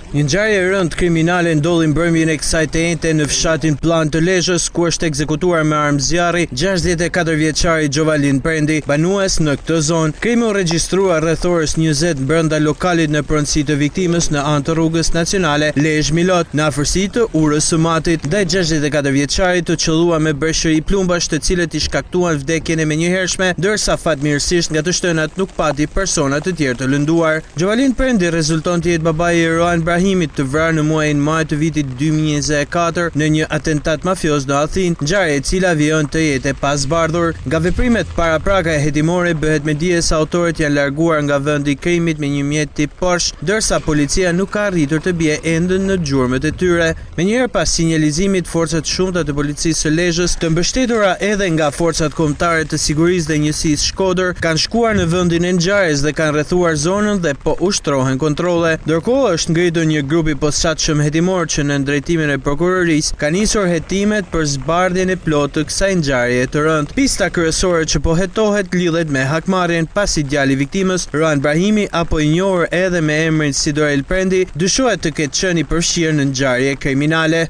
Një ngjarje e rëndë kriminale ndodhi mbrëmjen e kësaj të enjte në fshatin Pllanë të Lezhës, ku është ekzekutuar me armë zjarri 64 vjeçari Gjovalin Prendi, banues në këtë zonë. Krimi u regjistrua rreth orës 20 brenda lokalit në pronësi të viktimës në anë të rrugës nacionale Lezhë-Milot, në afërsi të urës së Matit. Ndaj 64 vjeçarit u qëllua me breshëri plumbash të cilët i shkaktuan vdekjen e menjëhershme, ndërsa fatmirësisht nga të shtënat nuk pati persona të tjerë të lënduar. Gjovalin Prendi rezulton të jetë babai i Roan Brahimit, të vrarë në muajin maj të vitit 2024 në një atentat mafioz në Athinë, ngjarje e cila vijon të jetë e pazbardhur. Nga veprimet paraprake hetimore bëhet me dije se autorët janë larguar nga vendi i krimit me një mjet tip Porsche, ndërsa policia nuk ka arritur të bie ende në gjurmët e tyre. Menjëherë pas sinjalizimit, forca të shumta të Policisë së Lezhës, të mbështetura edhe nga Forcat Kombëtare të Sigurisë dhe Njësisë Shkodër, kanë shkuar në vendin e ngjarjes dhe kanë rrethuar zonën dhe po ushtrohen kontrolle. Ndërkohë, është ngritur një grup i posaçëm hetimor që nën drejtimin e Prokurorisë ka nisur hetimet për zbardhjen e plotë të kësaj ngjarjeje të rëndë. Pista kryesore që po hetohet lidhet me hakmarrjen, pasi djali i viktimës, Roan Brahimi apo i njohur edhe me emrin Sidorel Prendi, dyshohet të ketë qenë i përfshirë në ngjarje kriminale.